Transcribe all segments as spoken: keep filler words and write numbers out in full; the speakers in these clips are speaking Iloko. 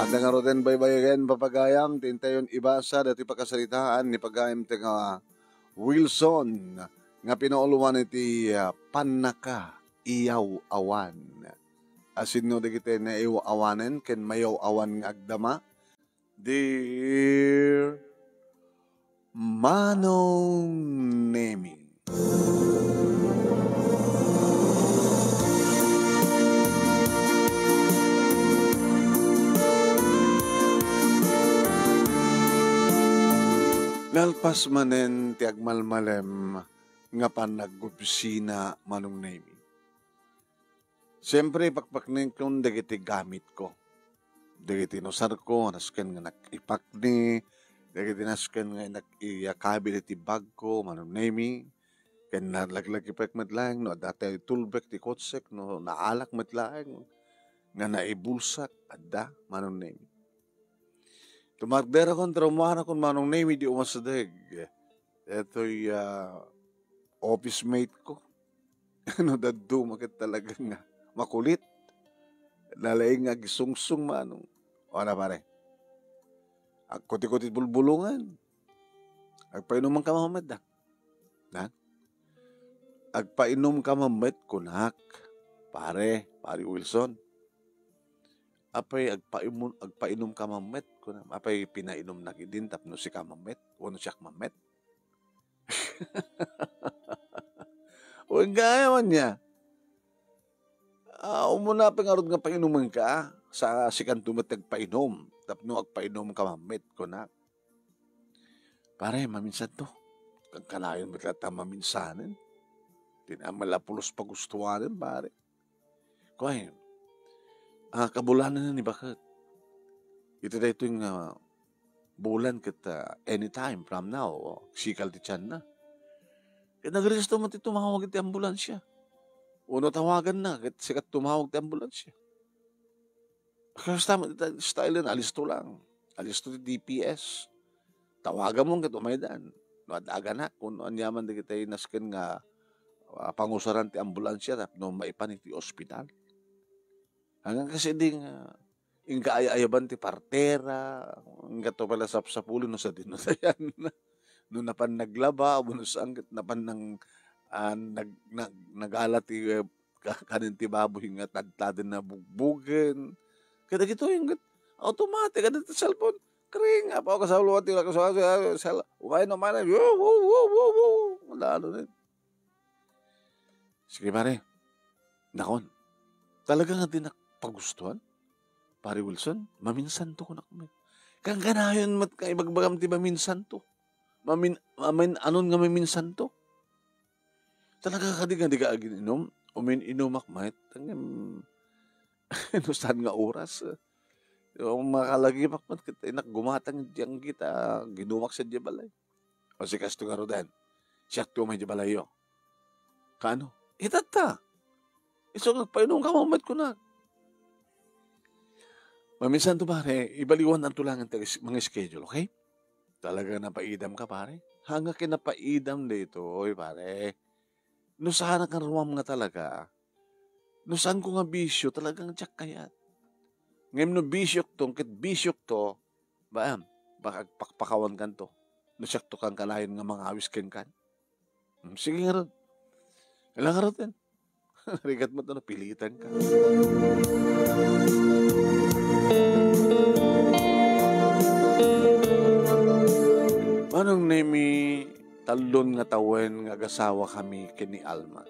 Adda ngaruden, baybayagen, papagayam, ti intayon ibasa dati pakasaritaan ni pagayam ti nga Wilson nga pinauluan iti, ah, pannakaiyaw-awan. Asinno dagiti naiyaw-awanen ken mayaw-awan nga agdama? Dear Manong Nemi. Nalpas manen ti agmalmalem nga panaggubsina, Manong Nemi. Siempre, ipakpaknekon dagiti gamitko. Dagiti inusarko, nasken nga nag-ipakni, dagiti nasken nga nag-, iyakabil iti bagko, Manong Nemi. Ken nalaglagipek met laeng no adda ti tulbek ti kotsek, no naalak met laeng nga naibulsak, adda, Manong Nemi. Tumakderakon, traumara kon Manong Nemi, di umasideg. Detoy, ah, office mate ko. Ano, dadduma ket talaga nga makulit. Nalaing nga agisungsong, Manong. O, na, pare. Agkuti-kuti bulbulongan. Agpainuman ka mammet, da. Na? Agpainom ka mammet, kunak. Pare, Pare Wilson. Apay agpaimu-, agpainom ka mammet, kuna. Apay pinainom na kidin tapno sika mammet? Wano siak mammet? Wen gaya man niya. Ah, umuna pa ngarud nga painumen ka, sa sikanto met ti agpainom, tapno agpainom ka mammet, kuna. Pare, maminsan to. Kankanayon met latta maminsanen. Di naman la pulos pagustuanen, pare. Kuay, ah, kabulanen ni baket. Iti daytoy nga bulan ket, ah, anytime from now, o, sikal ti tianna. Ket nagresto met ti tumawag iti ambulansya. Uno tawaganna, ket sika tumawag ti ambulansya. Kasta met ita style na, alisto lang. Alisto ti D P S. Tawagan mo ket umaydan. No, adda aganak, kun aniaman dagiti nasken nga, ah, pangusaran ti ambulansya tapno maipan iti ospital. Hanggang kasi di nga, inka ay-ayaban ti partera, inka to pala sapsapuli no sadino tayan. No napan naglaba, wenno saan ket napan nang, ah, nag-, nag-, nagala ti, eh, ka-, kanen ti baboy nga tadtaden na bugbugen. Kadagitoy ket automatic, adda ti cellphone. Kring, apo, kasawlo ti, kasawlo, sel-, umay no, umay na, wo, wo, wo, wo, wo. Wala, ano na yun. Sige, pare. Nakon. Talaga nga di nak pagustuhan. Pare Wilson, maminsan to kunak met. Kankanayon met nga ibagbagam ti maminsan to. Mamin-, mamin-, anon nga maminsan to? Talaga kadi nga di ka agin-inom? Umin-inumak met. Ngem, no saan nga oras? Yung makalagipak met, ket inak gumatang iti anggita, ginumak sa di balay. O si kasto nga ruden, siak ti umay di balayyo. Kano? Itatta. Isu nga agpainom ka mammet kunak. Maminsan to, pare, ibaliwan ang tulangan ti mga schedule, okay? Talaga napaidam ka, pare? Hanga kinapaidam daytoy, pare. No saan nga ruam nga talaga, no saan ko nga bisyo, talagang diak kayat. Ngem no bisyok to, ket bisyok to, baam, baka agpakpakawan kanto. No siak to kankanayon nga mangawis kenkan. Hmm, sige ngarud. Kailan ngarud yan? Rigat mo to, napilitan ka. Manong Nemi, tallon nga tawen nga agasawa kami ken ni Alma.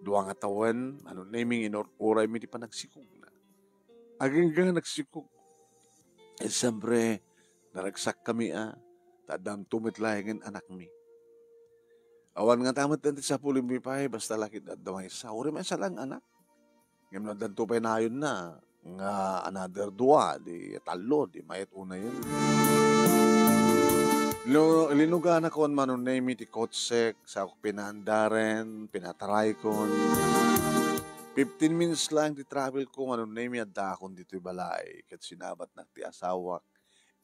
Dua nga tawen, Manong Nemi, inur-uray mi ti panagsikogna. Agingga nagsikog. Eh, siyempre, naragsak kami, ah, ta addanto met laengen anakmi. Awan ngata met ti sapulmi pay, basta la ket adda maysa. Uray maysa lang anak. Ngem no addanto pay nayonna nga another dua, di tallo, di mayat unayen. Lo-, linuganakon, Manong Nemi, ti kotsek, sa pinaandaren, pinataraykon. Fifteen minutes lang ti travel ko, Manong Nemi, addaakon ditoy balay. Ket sinabatnak ti asawak,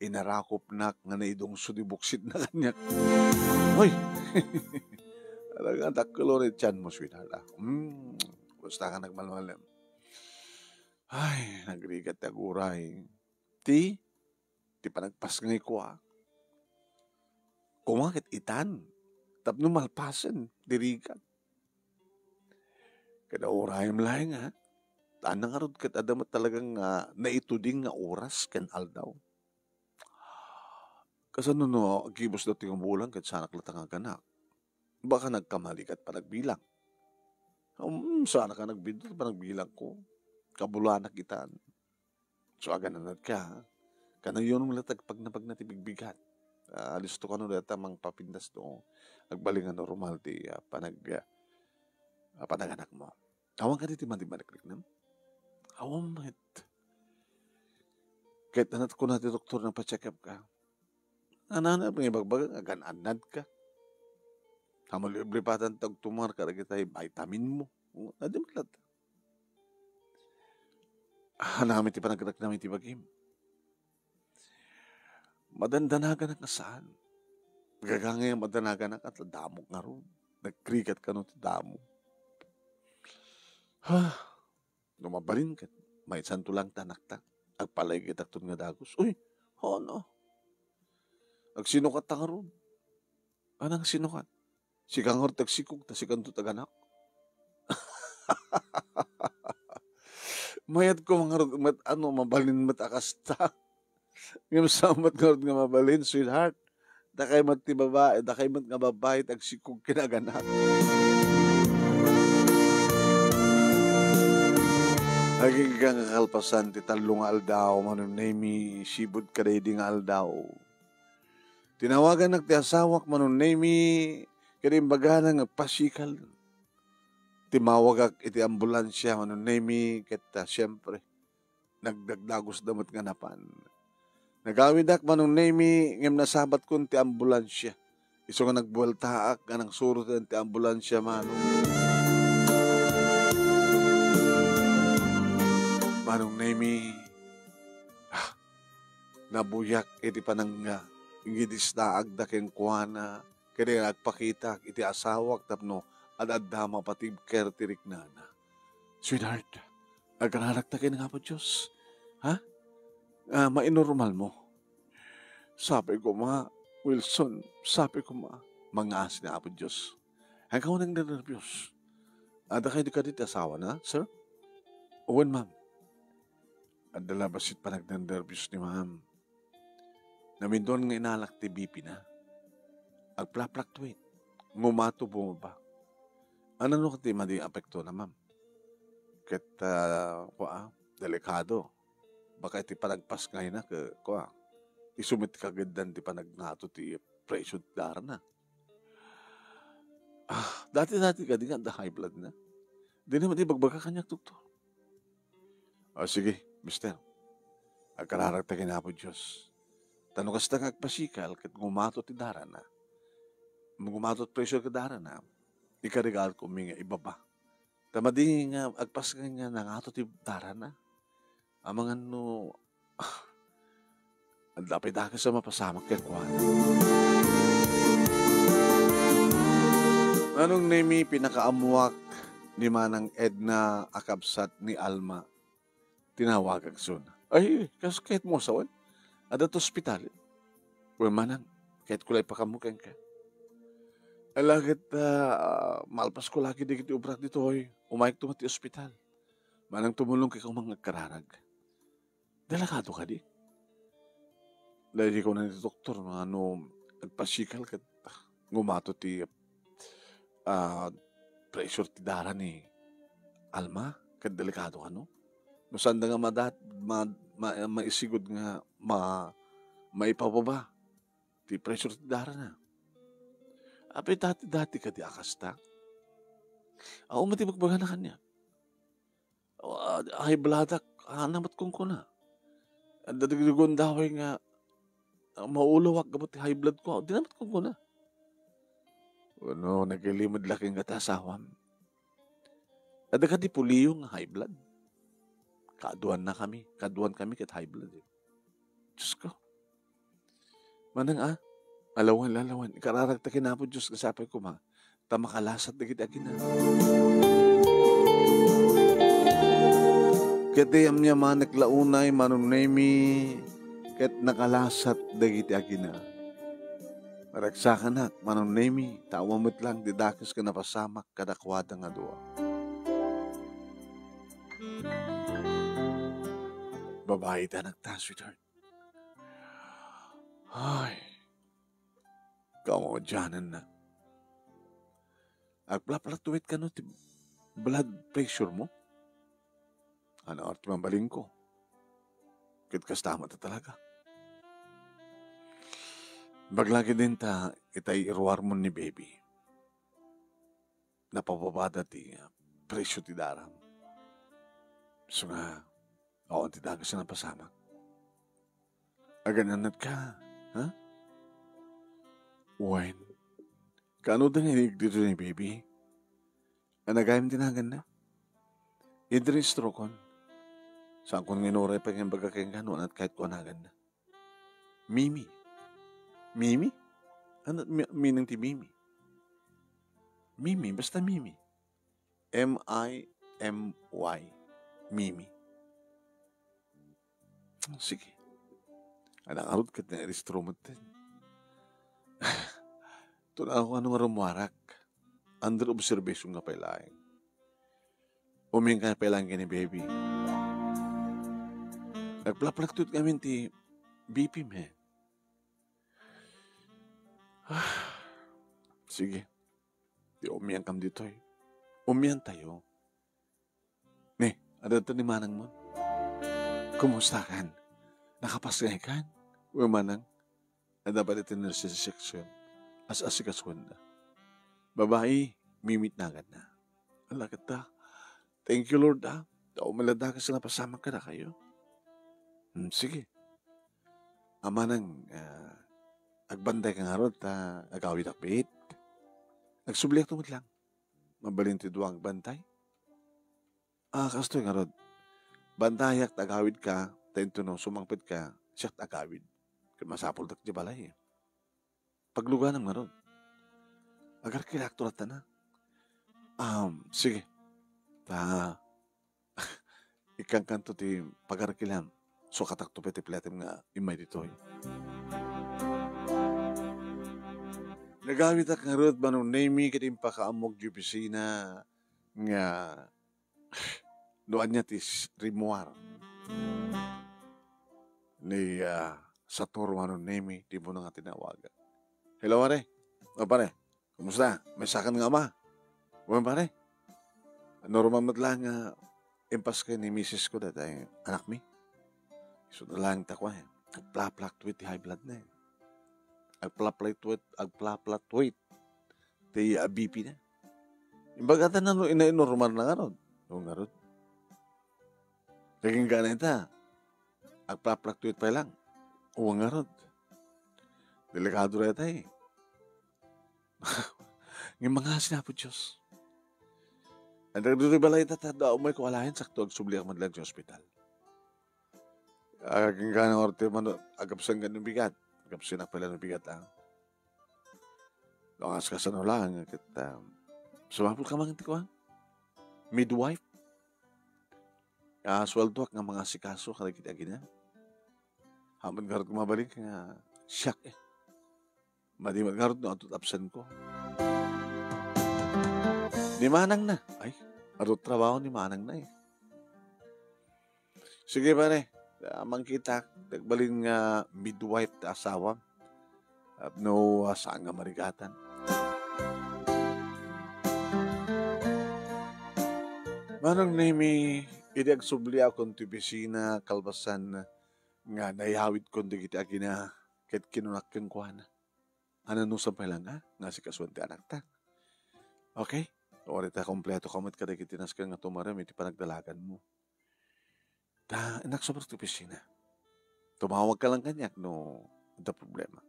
inarakopnak nga naidungso ti buksitna kaniak. Hoy! Talaga, dakkel uray tianmo, sweetheart, ah. Hmm, basta ka nagmalmalem. Ay, nagrigat ti aguray. ti, ti panagpasngayko, a. Koma ket itan, tapno malpasen ti rigat. Kada urayem laeng, a. Ania ngarud ket adda met talagang, a, naituding nga oras ken aldaw. Kasano no aggibus daytoy nga bulan ket saanak latta nga aganak? Baka nagkamali ka panagbilang. Um, saanak a nagbiddut panagbilangko. Kabulanak itan. So, agananadka, a. Kanayon mo latta agpagnapagna ti bigbigat. A, listo kano dayta mangpapintas no agbalin nga normal ti, a, panag-, a, panaganakmo. Awan kadi ti madi-, madikriknam? Awan met. Ket ania ti kuna ti doktor, nagpa-check up ka? Ania nga ibagbaga nga agan-annad ka? Ammom, libre pay ta agtumar kadagiti vitamin mo. O, adi met latta. Ania met ti panagraknam iti bagim? Madandanaganak nga saan. Gagangay a madanaganak, ket damok ngarud. Nagrigat kano ti damo. Ha? No mabalin ket, maysanto laeng ti anakta. Agpalaigitakton nga dagus. Uy, hono. Agsinukatta ngarud. Ania nga sinukat? Sika ngarud ti agsikog, ta sikanto ti aganak. Mayat ko ngarud met, ano, mabalin met a kasta. Ngem saan met ngarud nga mabalin, sweetheart? Dakay met ti babai, dakay met nga babai ti agsikog ken aganak. Agingga nga kalpasan ti tallo nga aldaw, Manong Nemy, sibud kadaydi nga aldaw. Tinawagannak ti asawak, Manong Nemy, ket imbagana nga agpasikal. Timmawagak iti ambulansia, Manong Nemy, ket, ah, siempre, nagdagdagusda met nga napan. Nagawidak, Manong Nemy, ngem nasabatkon ti ambulansia. Isu nga nagbueltaak nga nangsurot ti ambulansia, Manong. Manong Nemy, ah, nabuyak iti panangngidisnaagda kenkuana, ket agpakitak iti asawak tapno ad-adda mapatibker ti riknana. Sweetheart, agrarakta ken ni Apo Dios. Ha? Ah, mainormal mo. Sapay koma, Wilson, sapay koma. Mangngaas ni Apo Dios. Ania nga nagnernerbios? Adda kadi kadin ti asawana, sir? Wen, ma'am. Adda la bassit panagnernerbios ni ma'am. Naminduan nga inalak ti B P na. Agfla-fluctuate. Ngumato bumaba. Ania no ti madi apekto na, ma'am? Ket, ah, kua, delikado. Baka iti panagpasngayna ke, kua, isu met ti kageddan ti panagngato ti presyo ti darana. Ah, dati-dati kadi nga adda high blood na. Dina met ibagbaga kaniak, doktor. O, sige, mister. Agkararagta ken Apo Dios. Ta no kasta nga agpasikal ket ngumato ti darana, ngumato ti pressure ti darana, ikarigaatko mi nga ibaba. Ta madi nga agpasngay nga nangato ti darana. Amangan no, ah, adda pay dakes a mapasamak kenkuana. Manong Nemy, pinakaammoak ni Manang Edna a kabsat ni Alma. Tinawagak isu. Ay, kas-, kayatmo a sawen? Adda ti ospital. Wen, Manang, kayatko la ipakaammo kenka. Ala ket, ah, malpasko la ket dagiti obrak ditoy, umayakto met ti ospital. Manang tumulong kenka nga agkararag. Delikado kadi? Daydi kuna ti doktor nga no agpasikal ket ngumato ti, ah, pressure ti dara ni Alma, ket delikado kano? No saanda nga madat-, ma-, ma-, maisigud nga ma-, maipababa ti pressure ti darana. Apay dati-dati kadi a kasta? Awan met ti ibagbagana kaniak. Ah, high blood-ak, ania met kunkuna. Adda dagiti gundaway nga, ah, maulawak gapu ti high blood ko. Dina met kunkuna. Wenno, naglimed la kenka ti asawam. Adda kadi puliyo nga high blood? Kaaduannakami, kaaduankami ket high blood, eh. Diyos ko. Manang, ah, alawen, alawen, ikararagta ken Apo Dios nga sapay koma, ta makalasat dagiti agina. Ket ti yamyamanek la unay, Manong Nemy, ket nakalasat dagiti agina. Maragsakanak, Manong Nemi, ta awan met lang ti dakes nga napasamak kadakuada nga dua. Babai ti anakta, sweetheart. Ay, kamaudiananna. Agplaplatwet kano ti blood pressure mo? Ania ti mabalinko? Ket kasta met talaga. Baglagi din ta itay iruarmo ni baby. Napababada ti, ah, presyo ti daram. Isu nga, awan ti dakes nga napasamak. Agan-annatka, ha? Wen, kaano da nga inig dito ni baby? Anagayam ti naganna? Idris Trocon. Saan ko nga inuray pay nga imbaga kenka no anat kahit ko anaganna. Mimi. Mimi? Ano mi-, meaning ti Mimi? Mimi, basta Mimi. M I M Y. Mimi. Sige. Anak arud ket na-restro met din. Tuna ako ano nga rumuarak. Under observation nga pay laeng. Umian ka pay laeng ken ni baby. Nagplaplaktot ngamin ti B P mi. Sige. Ti umian kam ditoy. Umian tayo. Ni, adda ni manang mo. Kumusta kan? Nakapaskay kan? Uy, manang. Adda pay ditoy nurses section. As-asikasuenda. Babai, Mimi ti naganna. Ala ket ta. Thank you, Lord, ah. Ta umilada ka sa napasamak kadakayo. Hmm, sige. Amanang, ah, agbantay ka ngarud ta agawidak biit. Agsubliak met lang. Mabalin ti dua agbantay? Ah, kastoy ngarud. Bantayak ta agawid ka, ta intono sumangpet ka, siak ti agawid. Ket masapuldak ti balay, eh. Pagluganam ngarud. Agarkilak to latta na. Um, sige. Ta, ikkankanto ti pagarkilam. Sukatakto pay ti platem nga immay ditoy. Nagawidak ngarud, Manong Nemi, ket impakaammok di opisina nga no ania ti s-, rimuar ni, ah, Sator wenno Nemi, di mo na nga tinawag. Hello, pare. O, pare. Kumusta? Maysakan nga ama? Wen, pare. Normal met lang nga impas ken ni misis ko dayta anakmi. Isu na lang ta kua, eh. Agplaplaktuit ti high blood na, eh. Agplaplaktuit, agplaplaktuit ti, ah, B P na. Imbaga ta nano, ina-, normal na ngarud. No ngarud. Naging gana ita. Agplaplaktuit pay lang. Uwa ngarud. Delikado dayta, eh. Ngem mangngasi na, Apo Dios. Adda ditoy balay ta, ta, da umay ko alaen, sakto agsubliak met lang ti ospital. Agingga nga orte man, agabsengka no bigat. Agabsenak pay la no bigat, ah. No, kas-, kasano lang, ket, ah, sumapul ka man ti kuan? Midwife? Ah, sueldoak nga mangasikaso kadagiti agina. Amin ngarud nga mabalin nga siak, eh. Madi met ngarud no adto't absentko. Ni manangna, ay, adto't trabaho ni manangna, eh. Sige, pare. Ah, mangkitak, nagbalin nga midwife ti asawam. Tapno, ah, saan nga marigatan. Manong Nemi, idi agsubliakon ti opisina, kalpasan nga nayawidkon dagiti agina, ket kinunak kenkuana, "Ananusan pay lang, ah, nga asikasuan ti anakta. Okay? Uray ta kumpleto ka met kadagiti nasken nga tumarem iti panagdalaganmo. Ta, innak sobra ti opisina. Tumawag ka lang kaniak no adda problema.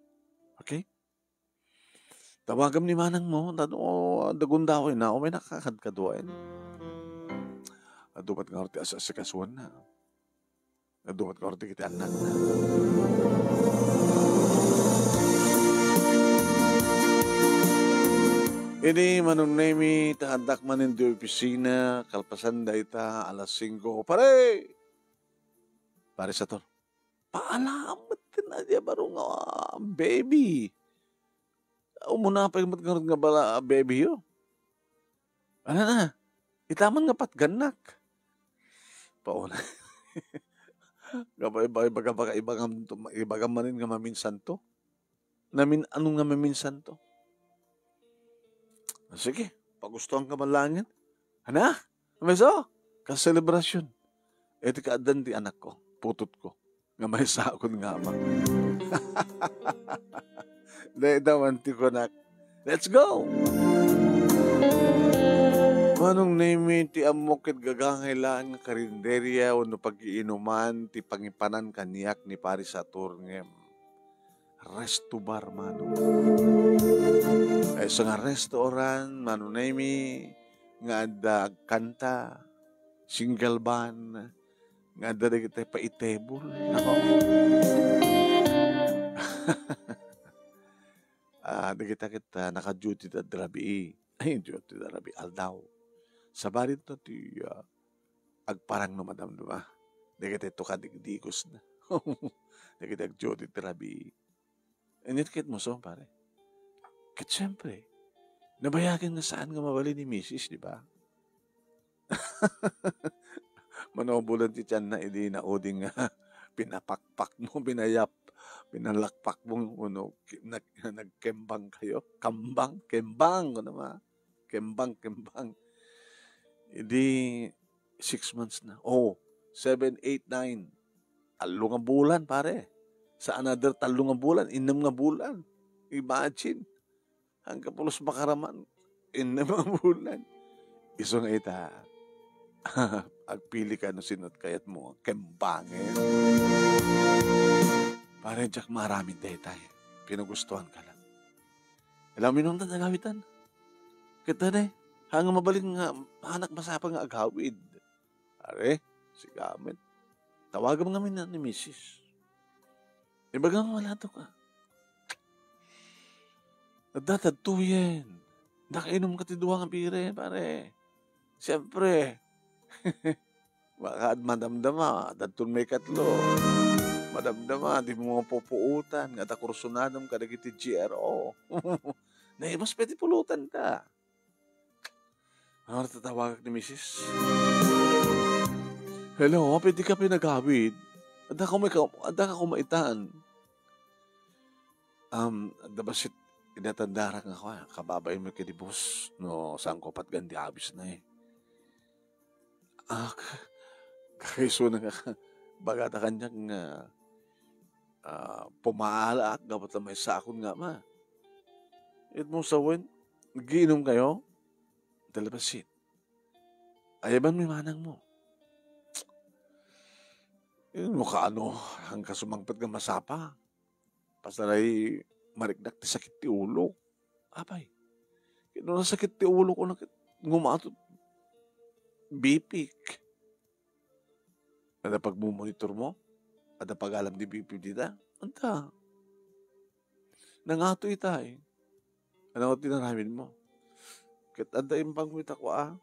Okay? Tawagam ni manangmo, ta no adda gundawayna, umay nakakadkaduaen. Adda met nga orte as-, asikasuanna. Adda met nga orte iti annakna." Idi Manong Nemi, ta addak manen di opisina, kalpasan dayta, alas singko, "Pare!" "Pare Sator." "Paalaem met Adi a baro nga, ah, baby. Umuna pay met ngarud nga bala, ah, baby yo. Ano na? Itaman nga patgannak. Pauna. Nga ba, iba, iba, iba, iba, iba, iba manen nga maminsan to. Namin-, ano nga maminsan to? Ah, sige, pagustuhan ka man laengen. Ana? Maysa? Kaselebrasyon. Iti kaaddan ti anakko, putotko, nga maysaakon nga ama. Dayta man ti kunak. Let's go! Manong Nemi, ti ammok ket gagangay laeng nga karinderya wenno pagiinuman ti pangipanan kaniak ni Pari Satur ngem resto bar, manong. Ay, isu nga restaurant, Manong Nemi, nga adda agkanta, single band, nga adda dagiti paitebol. Nako. Ah, dagita ket, ah, naka-duty da rabii. Ay, duty da rabii, aldaw. Sabali to ti, ah, agparang no madamdama. Dagiti to kadigdigos na. Dagiti agduty ti rabii. Init ket muso, pare. Ket siyempre, nabayagen nga saan nga mabalin ni misis, di ba? Manobulan ti tianna idi nauding nga pinapakpak mo, pinayap, pinalakpak mo, uno, ki-, nag-, nagkembang kayo. Kambang, kembang, ano ma? Kembang, kembang. Idi six months na. Oh, seven, eight, nine. Tallo nga bulan, pare. Sa another tallo nga bulan, innem nga bulan. Imagine. Ang kapulos makaraman, innem nga bulan. Isu nga ita, agpili ka no sino ti kayat mo. Kembangen. Pare, diak maaramid daytay. Pinagustuhan ka lang. Alam mo nung nagawitan? Kita na eh. Hanga mabalin nga, anak masapa nga agawid. Are, si Gamet. Tawagam ngamin na ni misis. Ibaga nga wala to ka. Adda tadtoyen. Nakainom ka ti dua nga beer, pare. Siyempre. Baka madamdama, dadton may katlo. Madamdama, di mo mapupuotan, nga ta kursunadam kadagiti G R O. Naibas pwede pulutan ta. Ano, tatawagak ni misis? Hello, pwede ka pinagawid? Adda ka may ka-, adda ka kumaitan. Um, adda basit, inatandarak nga kwa, kababay mo kay di boss, no, saan ko patgan di abis na eh. Ah, k-, kaiso na nga, bagata kaniak nga, ah, pumaalaak, dapat lang may sakon nga ma. It mo sawen, giinom kayo? Dalabasit. Ayaban mo yung manang mo. Yun mo kaano, hangka sumangpet nga masapa. Pasaray, mariknak ti sakit ti ulo. Apay, kino nasakit ti ulo ko na ngumatot. B P. Ada pagmumonitor mo? Ada pagalam di B P dita? Anta. Nangato itay. Ano ti naramin mo? Ket adda imbang mo ita kua.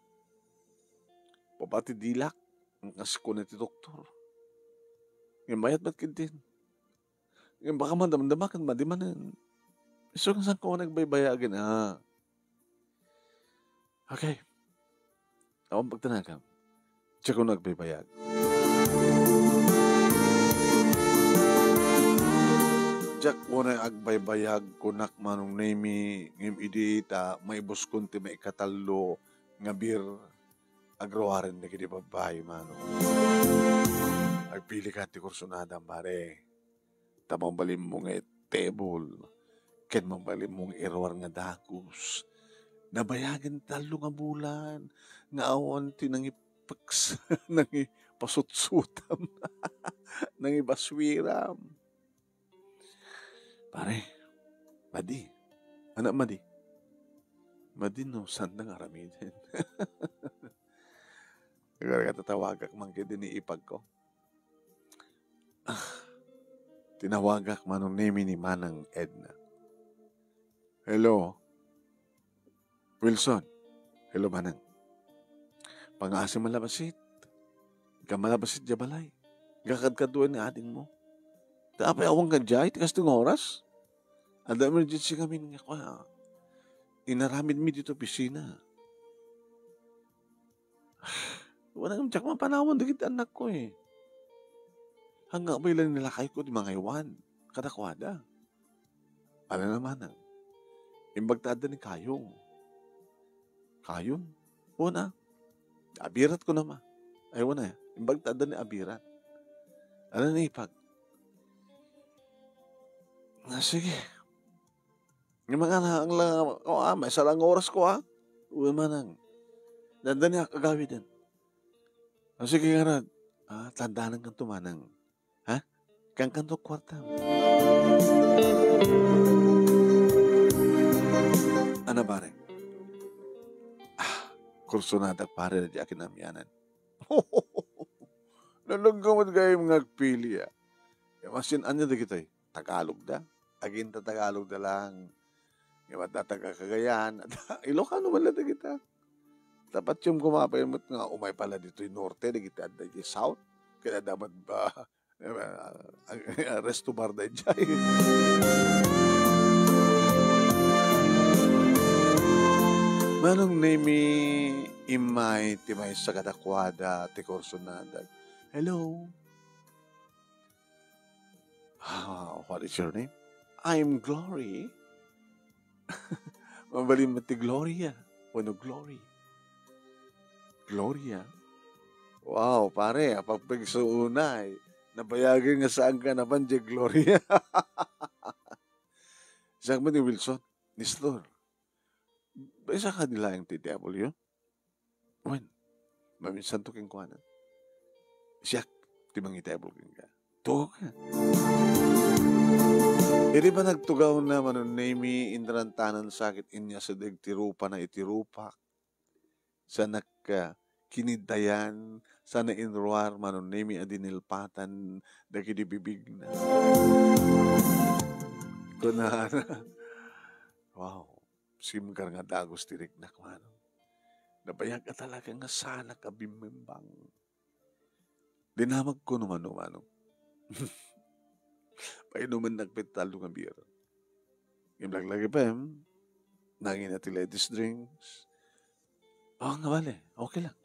Pabati dilak. Ang kas ko na ti doktor. Ngayon mayat ba't kintin? Ngayon baka madamdama kan madi manen. Isu nga saan ko nagbaybayagan, ah. Okay. Awan pagtanagam. Diak ko nagbaybayag. Diak ko na agbaybayag, kunak Manong Nemi, ngem idi ta maibuskon ti maikatallo nga beer, agruaren dagiti babbai, Manong. Agpili ka ti kursunadam, pare. Ta mabalinmo nga itebol, ken mabalinmo nga iruar nga dagus. Nabayagen tallo nga bulan, nga awan ti nangipeks-, nangipasutsutam, nangibaswiram. Pare, madi. Anak madi. Madi no, saan nga aramiden? Siguro katatawagak man kay din ipag ko. Ah, tinawagak Manong Nemi ni Manang Edna. Hello? Wilson? Hello, Manang. Pangaasim a labasit. Ika malabasit diay balay. Kakadkaduan ni ading mo. Ta apay awan ka diay, ti kastoy nga oras? Adda emergency ngamin nga kua. Inaramidmi dito opisina. Wala nga diak mapanawan dagiti annakko, eh. Hanggang abay lang nilakayko ti mangaywan kadakuada. Ala na manang. Imbag ta adda ni Kayong. Kayong? Una, abirat ko naman. Ay, una, imbag ta adda ni abirat. Ala na ipag. Ah, sige. Yung mga na, ang lang, oh, ah, may isa lang oras ko, ah. Uy, manang. Danda niya kagawiden. Ah, sige, nga, Rod. Ah, tandanan kan tumanang. Ha? Kan kanto kwarta. Ano, pare? Ah, kursunada, pare, na di akin amianan. Nalaggamat kayo mga agpili, ah. Yung masin, ano da kita, eh? Tagalog da. Agin ta Tagalog da lang. Yung matataga Cagayan. Ilocano man lang da kita. Dapat yung kumapay mo nga umay pala dito yung norte, di kita adda yung south. Kaya dapat ba, resto bar da jay. Manong Nemi, imay ti may sagadakwada ti kursunada. Hello. Ah, what is your name? I'm Glory. Mabalin mo ti Gloria. Wano Glory? Gloria? Wow, pare, apagpagsuunay. Nabayagan nga saan ka napan, Gloria. Siak man ni Wilson, Nestor. Baisa ka di laeng ti T W? Wen, maminsan to kenkuana. Siak, ti mangitebol kenka. Tugaw ka. Idi panagtugawna, Manong Nemi, inrantanan sakit inya sideg ti rupana iti rupak. Sanak, ah, kiniddayan, sana inruar, Manong Nemi, a dinilpatan dagiti bibigna. Kunana, wow. Simgar nga dagus ti riknak, manong. Nabayag a talaga nga sanak a bimmimbang. Dinamagko no mano, manong. Painumennak met tallo nga beer. Imlaglag ipem, nangina ti ladies drinks. Oh, nga bale, okay lang.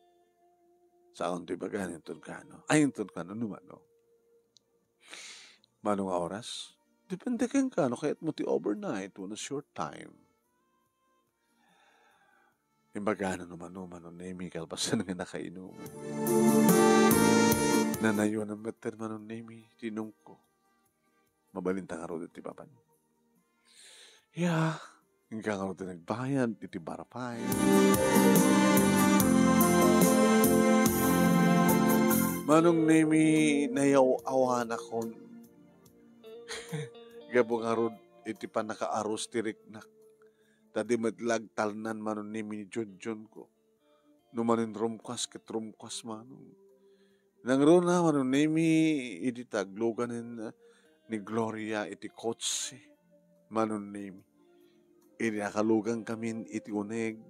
Saan to ibagan, inton kano? Ay, inton kano, no mano. Mano nga oras? Depende kenka no kayat mo ti overnight, when a short time. Imbagana no mano, Manong Nemi, kalpasan nga nakainom. Nanayonan met ten, Manong Nemi, ti inumko. Mabalinta ngarud iti baban. Ya, inka ngarud ti nagbayad iti barpay. Manong Nemi, nayaw-awanakon. Gapu ngarud iti pannakaarus ti riknak. Ta di met la agtalnan, Manong Nemi, ni Junjun ko. No manen rumkuas ket rumkuas, manong. Nangruna, Manong Nemi, idi tagluganen ni Gloria iti kotse, Manong Nemi. Idi nakalugan kamin iti uneg,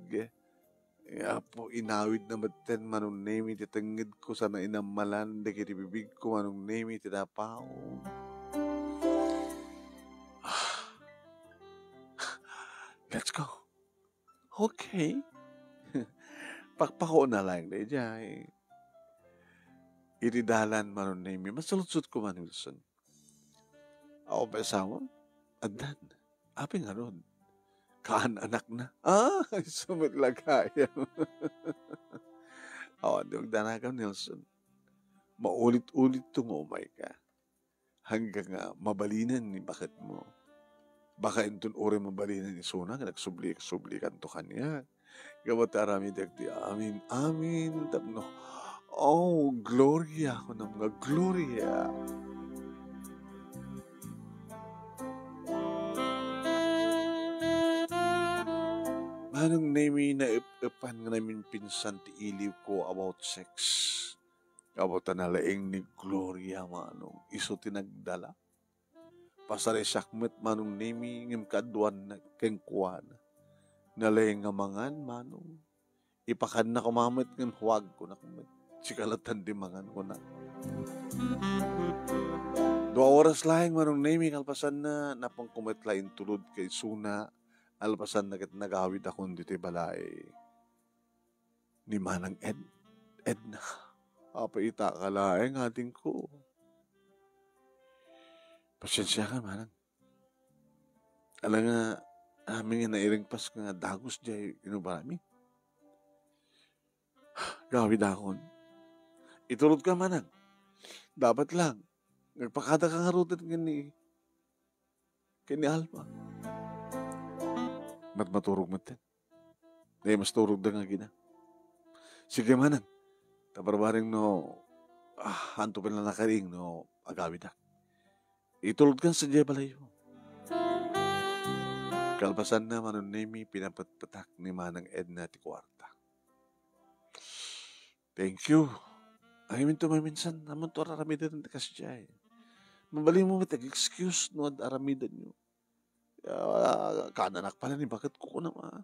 Apo, inawidna metten, Manong Nemi, ti tengngedko sana inammalan dagiti bibigko, Manong Nemi, ti napaw. Let's go. Okay. Pakpakona laeng daydiay. Iti dalan, Manong Nemi, masaludsodko, Manong Wilson. Awan pay asawa? Addan. Apay ngarud? Kaan anakna? Ah, sumitlag ayam. Awan, di magdanagam, Nelson. Maulit-ulit to nga umay ka. Hanggang nga mabalinen ni baketmo. Baka inton uray mabalinen isuna nga nagsubli-sublikanto kaniak. Gapu ta aramidek ti amin-amin tapno, oh, Gloria, kunam nga Gloria. Manong Nemi, naep-epan nga naminpinsan ti iliwko about sex. Gapu ta nalaing ni Gloria, manong, isu ti nagdala. Pasarisiak met, Manong Nemi, ngem kaaduanna kenkuana. Nalaing nga mangan, manong. Ipakanna koma met ngem huwagkonak met. Sika latta ti mangan, kunak. Dua oras laeng, Manong Nemi, kalpasanna, napanko met la intulod kaisuna, kalpasanna ket nagawidakon ditoy balay ni Manang Ed-, Edna. Apay ita ka laeng, adingko. Pasiensiakan, Manang. Ala nga, amin nga nairingpas nga dagus diay inubarami. Gawidakon. Itulodka, Manang. Dapat lang, nagpakadaka ngaruden ken ni, ken ni Alma. Mat-, maturog metten. Dayta masturogda nga agina. Sige, Manang. Ta barbareng no, ah, anto pay la nakariing no agawidak. Itulodkan sadiay balayyo. Kalpasanna, Manong Nemi, pinapatpatak ni Manang Edna ti kuarta. Thank you. Ay, minto maminsan, amanto ar-aramiden ti kasdiay. Mabalinmo met ag-excuse no ad-aramidenyo. Ah, kaananak pay la ni baketko, kunam, a.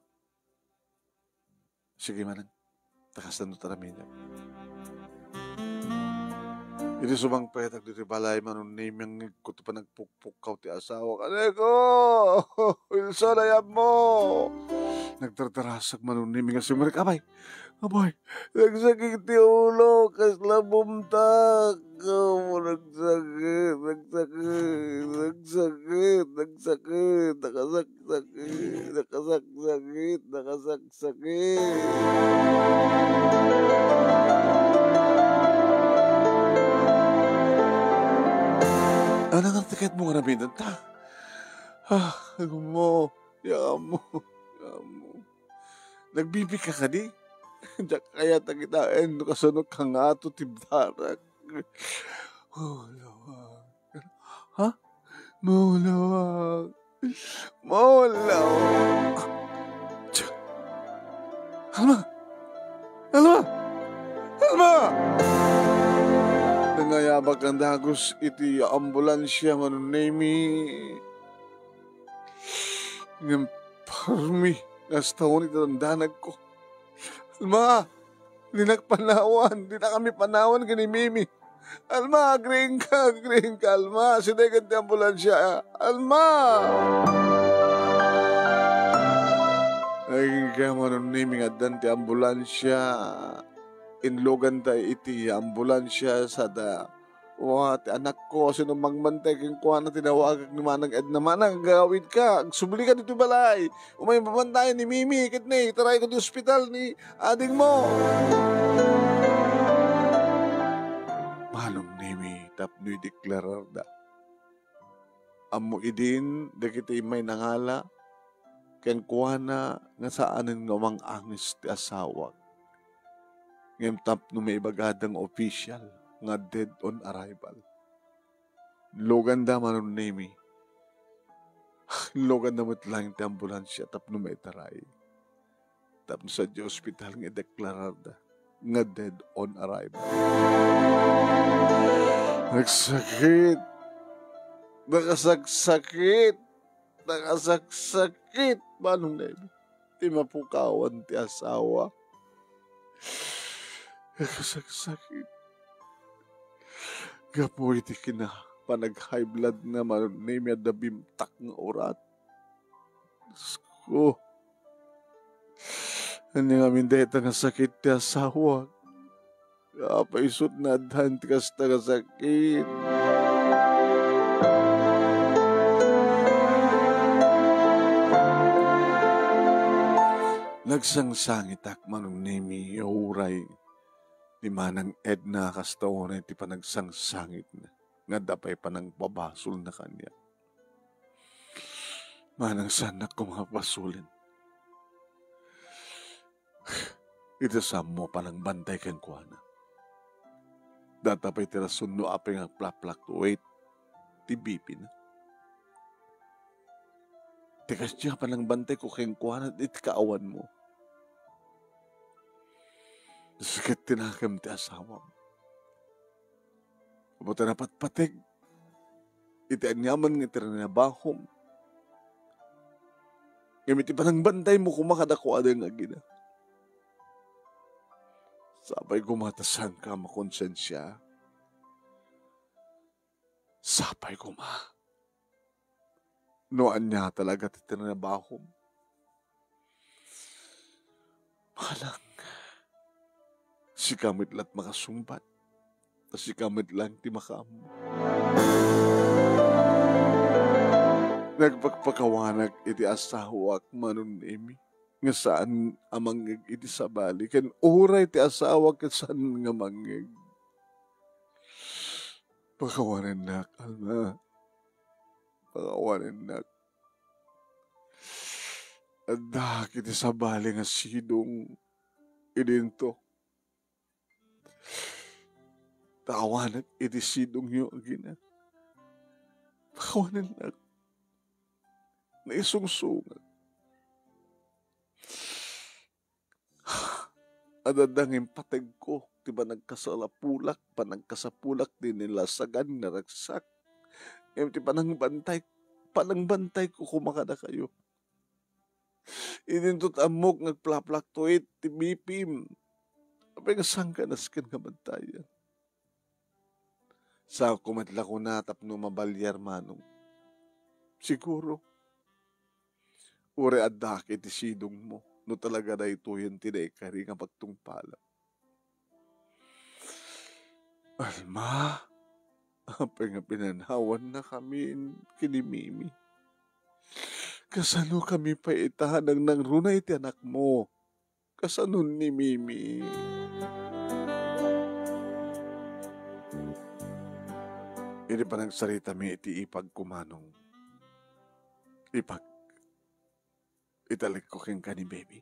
Sige, Manang. Ta kastan ti aramidek. Idi sumangpet ditoy balay, Manong Nemi, ngegko ti panagpukpukkaw ti asawak. Aneko! Wilson, ayanmo! Nagdardarasag, Manong Nemi, nga simrek. Apay! Apay! Nagsakit ti ulo, kasla bumtak. Oh, nagsakit, nagsakit, nagsakit, nagsakit, nakasaksakit, nakasaksakit, nakasaksakit. Ano nga tiket mo nga nabinenta? Ah, ano mo? Yamo, yamo. Nagbibika kadi? Diak kayat a kitaen no kasano kangato ti darak. Maulawak. Ha? Maulawak. Maulawak. Tiya. Alma! Alma! Alma! Nangayabak nga dagus iti ambulansia, Manong Nemi. Ngem parmi, nastaon iti dandanagko. Alma, dinak panawan, dinakami panawan ken ni Mimi. Alma, agriingka, agriingka, Alma, sidegen ti ambulansia. Alma! Agriingka, Manong Nemi, nga addan ti ambulansia. Inluganda iti ambulansia, sada Wa, ti anakko, sino mangbantay kenkuana, tinawagak ni Manang Edna. Manang, agawidka, agsublika ditoy balay. Umay babantayan ni Mimi, ket ni, itarayko ti ospital ni adingmo. Manong Nemi, tapno ideklararda. Ammo idin, dagiti immay nangala, kenkuana nga saanen nga umang-angis ti asawak. Ngem tapno maibagada nga official nga dead on arrival. Inluganda, Manong Nemi. Inluganda met laeng ti ambulansia tapno maitaray. Tapno sadiay ospital nga ideklararda nga dead on arrival. Nagsakit. Nakasaksakit. Nakasaksakit, Manong Nemi. Ti mapukawan ti asawa. Nakasaksakit. Gapu iti kina panag-high blood na, Manong Nemi, adda bimtak nga urat. Diosko. Ania ngamin dayta nga sakit ti asawa? Apay isut' nga addan ti kasta nga sakit? Nagsangsangitak, Manong Nemi, ya uray ni Manang Edna, kasta unay ti panagsangsangitna nga adda pay panangbabasolna kaniak. Manang saannak koma a basolen. Iti saanmo a panangbantay kenkuana. Data pay ti rason no apay nga agfluctuate ti B P na. Ti kasdiay a panangbantayko kenkuana iti kaawanmo. Sakit ti nakem ti asawam. Apo ta napatpateg iti aniaman nga itinarabahom. Ngem iti panangbantaymo koma kadakuada nga agina. Sapay koma ta saanka a makonsensia. Adda pay koma. No ania talaga ti tinrabahom, manang, sika met la't makasungbat. Ta sika met lang ti makaammo. Nagpakpakawanak iti asawak, Manong Nemi, nga saan a mangngeg iti sabali, ken uray ti asawak ket saan nga mangngeg. Pakawanennak, Alma. Pakawanennak. Addaak iti sabali nga sidong idinto. Ta awanak iti sidongyo, agina. Pakawanennak. Naisungsongak. Adda ngem pategko ti panagkasalapulak, panagkasapulak ti nilasagan nga ragsak. Ngem ti panangbantay, panangbantayko koma kadakayo. Idinto ti ammok nga agplaplaktuit ti bipim. Apay nga saan ka nasken nga bantayan? Saanko met la kuna tapno mabaliar, Manong. Siguro, uray addaak iti sidongmo, no talaga daytoyen ti naikari nga pagtungpalam. Alma, apay nga pinanawannakami ken ni Mimi? Kasanokami pay ita nangnangruna iti anakmo? Kasano ni Mimi? Idi panagsaritami iti ipagko, Manong, ipag, italekko kenka ni Mimi.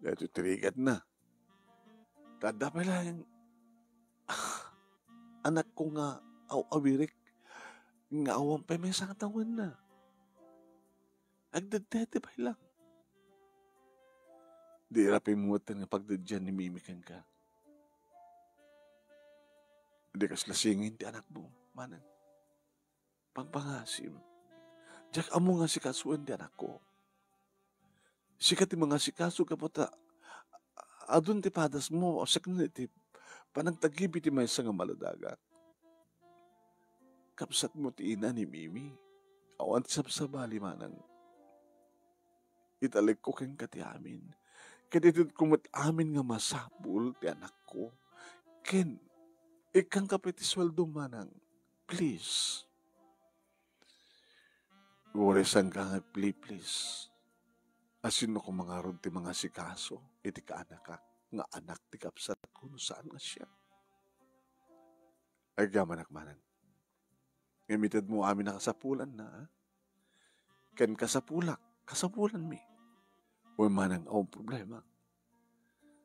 Daytoy ti rigatna. Ta adda pay laeng, ah, anakko nga aw-awirik, nga awan pay maysa nga tawenna. Agdedede pay lang. Di ira pay met nga pagdedian ni Mimi kenka. Di kasla singin ti anakmo, Manang. Pangpangasim. Diak ammo nga asikasoen ti anakko. Sika ti mangasikaso gapu ta adun ti padasmo, saknana iti panagtagibi ti maysa nga maladagak. Kabsatmo ti ina ni Mimi. Awan ti sabsabali, Manang. Italekko kenka ti amin. Ket itedko met amin nga masapul ti anakko. Ken, ikkanka pay ti sueldo, Manang. Please. Uray saanka nga agplease. Asino koma ngarud ti mangasikaso iti kaanakak nga anak ti kabsatko no saan nga siak? Agyamanak manen. Ngem itedmo amin a kasapulanna, a? Ken kasapulak, kasapulanmi. Wen, Manang, awan problema.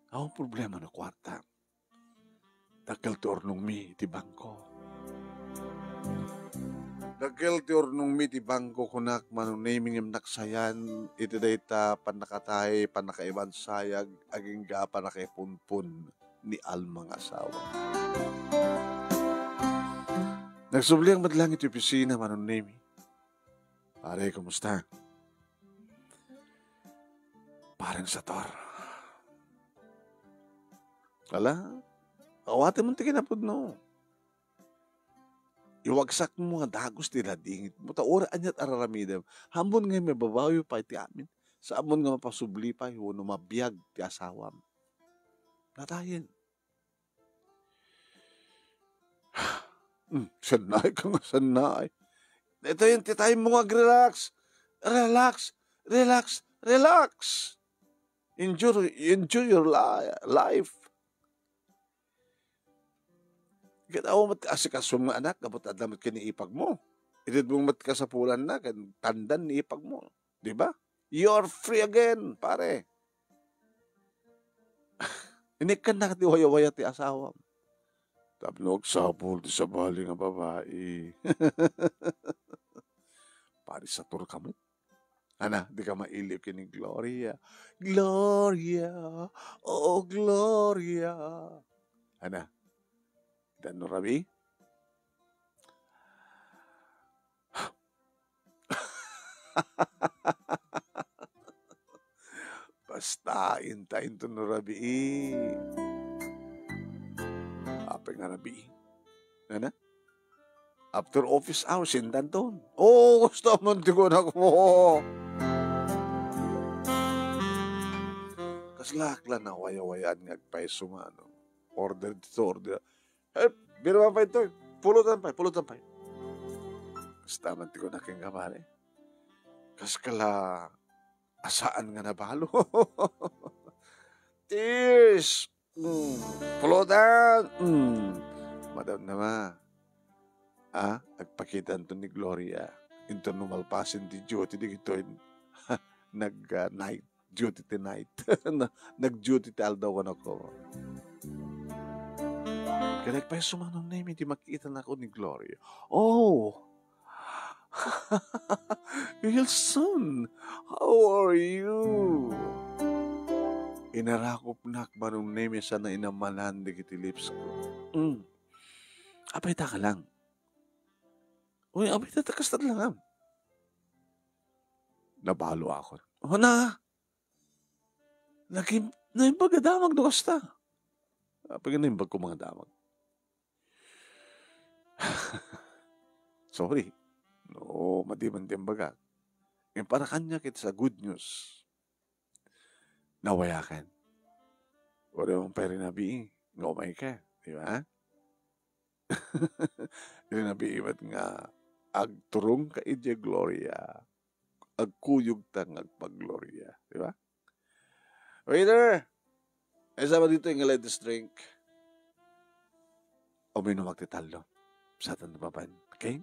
Awan problema no kuarta. Dakkel ti urnongmi iti bangko. Dakkel ti urnongmi iti bangko, kunak, Manong Nemi, ngem naksayan iti dayta pannakatay, pannakaibansayag, agingga pannakaipunpon ni Alma nga asawa. Nagsubliak met laeng iti opisina, Manong Nemi. Pare, kumusta? Pareng Sator. Ala, awatem ti kinapudno. Iwagsakmo nga dagus ti ladingitmo, ta uray aniat a raramidem, ammom nga mababawi pay ti amin, sa ammom nga mapasubli pay wenno mabiag ti asawam. Natayen. Hmm, sannay ka nga sannay. Ito yung titayin mo nga relax. Relax, relax, relax. Enjoy, enjoy your li-, life. Ket awan met asikasom nga anak, gapu ta adda met ken ni ipagmo. Itedmo met kasapulanna, ken tandan ni ipagmo. Di ba? You're free again, pare. Inikkannak ti wayawaya ti asawam. Tapno agsapul ti sabali nga babai. Pare, sator ka met. Ana, di ka mailiw ken ni Gloria. Gloria, oh Gloria. Ana, dan no rabi? Basta, inta, inta no rabii. Apay nga rabii? Ana? After office hours, intanton. Oo, kasta man ti kunak mo. Kasla ak la nawayawayaan nga agpayso, mano. Order dito, order. Eh, biro man pay ito. Pulutan pay, pulutan pay. Kasta man ti kunak ken kamari. Kas kala, asaan nga nabalo. Tears. Mm. Pulutan. Mm. Madam na ma. Ah, agpakitanto ni Gloria. Inton no malpasen ti duty, di kito in-, nag, ah, night duty ti night. Na-, nag-duty ti aldaw, ano ko. Kaya nagpayso, Manong Nemi, di makita na ako ni Gloria. Oh! Wilson, how are you? Inarakop nak, Manong Nemi, sana inamanan dagiti lips ko. Mm. Apay ta ka lang. Uy, apay ta, ta kasta lang, ah. Nabalo ako. Oh, na. Nagim-, naimbag a damag no kasta. Apay nga naimbag ko mga damag. Sorry. No, madi man ti imbagak. Ngem para kaniak, it's a good news. Nawayakan. Wala man pay rinabii nga umay ka, di ba? Rinabii met nga agturong ka idiay gloria, agkuyog ta nga agpagloria, di ba? Waiter! Ay, sama dito yung latest drink. Uminom ak ti tallo. Satan na baban. Okay?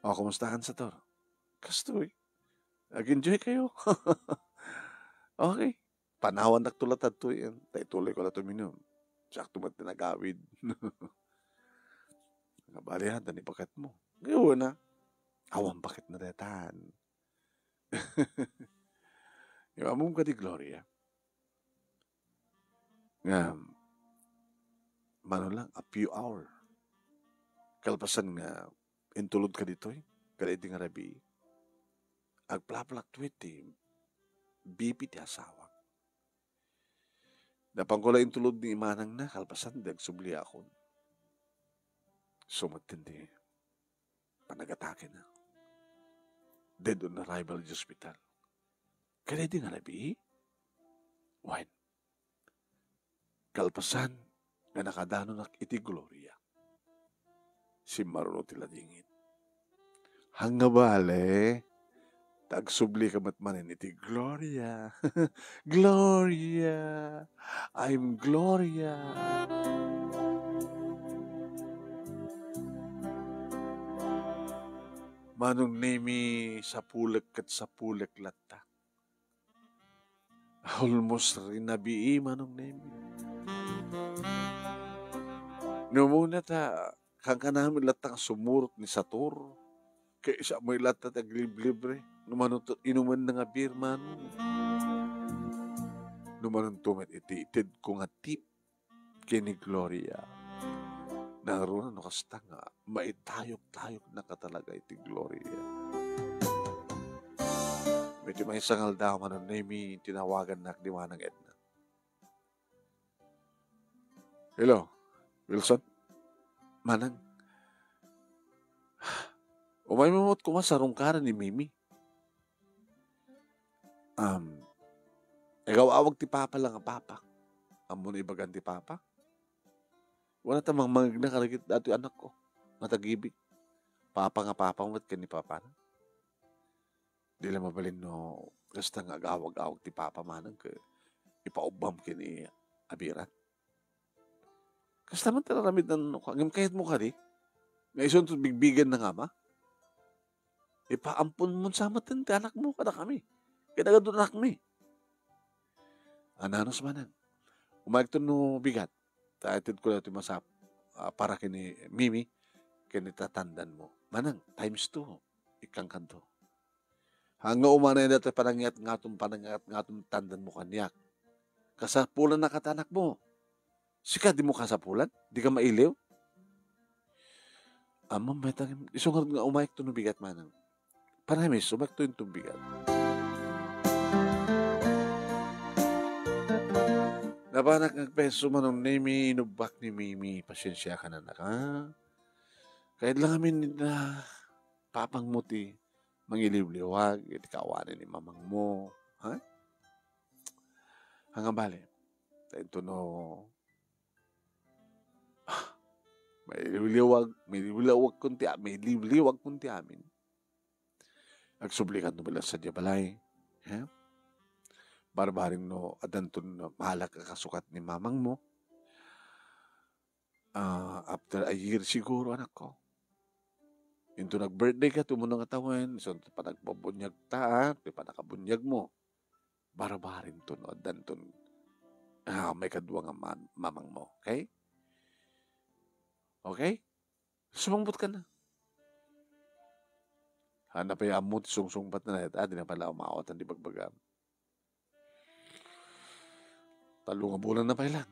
O, kumusta kan sa tor? Kastoy. Nag-enjoy kayo. Okay. Panawan nak tula tadto yan. Tay tuloy ko na tuminom. Sakto mat nagawid. Nga bali, ha, dani paket mo. Ngayon na. Awan paket na detan. Yung among ka di Gloria. Nga, mano lang, a few hour. Kalpasan nga, intulod ka ditoy, kada iti nga rabii. Agplaplak to iti B P ti asawa. Napan ko la intulod ni manang na, kalpasan, di agsubli akon. Sumatin di panagatake na. Dead on arrival di hospital. Kada di nga rabii? Wen, kalpasan nga nakadanonak iti gloria, simmaruno ti ladingit. Hangabale, ta agsubli ka met manen iti gloria. Gloria! I'm Gloria! Manong Nemi, sapulek ket sapulek latta. Almost rinabii, Manong Nemi. No, muna ta, kankanami latta nga sumurot ni Sator. Kaysa mo latta ti agliblibre. No, mano to, inuman na nga beer, mano. No, mano to, met iti ited ko nga tip. Ken ni Gloria. Nangruna no kasta nga maitayok-tayoknaka talaga iti Gloria. Iti maysa nga aldaw, Manong Nemi, tinawagannak ni Manang Edna. Hello, Wilson? Manang? Umaymo met koma sa rungkaran ni Mimi. Um, igaw-awag ti papa la nga papa. Ammon ibagan ti papa? Wala ta mangmangegna kadagiti datoy anakko nga tagibig. Papa nga papa met ken ni papana. Di la mabalin no kasta nga agawag-awag ti papa manang ket ipaubbam ken ni abiran. Kasta man ti aramidnan no, ngem kayatmo kadi nga isunto bigbigen na nga ama? Ipaampon mo sa met ti anakmo kadakami. Ket nagadu anakmi. Ananos manang. Umayegto no bigat. Ta itedko daytoy masap-, ah, para ken ni Mimi, ken ni tatandanmo. Manang, times two. Ikkankanto. Hangga umanay daytoy panangiat-ngatom, panangiat-ngatom tandanmo kaniak. Kasapulannaka ti anakmo. Sika, dimo kasapulan? Dika mailiw? Ammom met, isu ngarud nga umayekto no bigat manang. Panamis, umayekto inton bigat. Napanak nga agpayso, Manong Nemi, inubbak ni Mimi. Pasiensiakan, anak, ha? Kayat lang amin na papangmo ti mangiliwliwag iti kaawanan ni mamangmo. Ha? Ania bale? Ta intono, ah, mailiwliwag, mailiwliwagkon ti, mailiwliwagkon ti amin. Agsubli kano met sadiay balay. Ha? Barbareng no addanton maala a kasukat ni mamangmo. Ah, after a year siguro, anakko. Inton nag-birthday ka, tumuna nga tawen, isu ti panagpabuniagta, ah, ti panakabunyagmo. Barbareng to no addanton, ah, maikadua nga ma-, mamangmo. Okay? Okay? Sumungbat ka na. Ania pay ammo ti sungsungbatna, ah, di na pala umawatan di bagbagam. Tallo nga bulan na pay lang.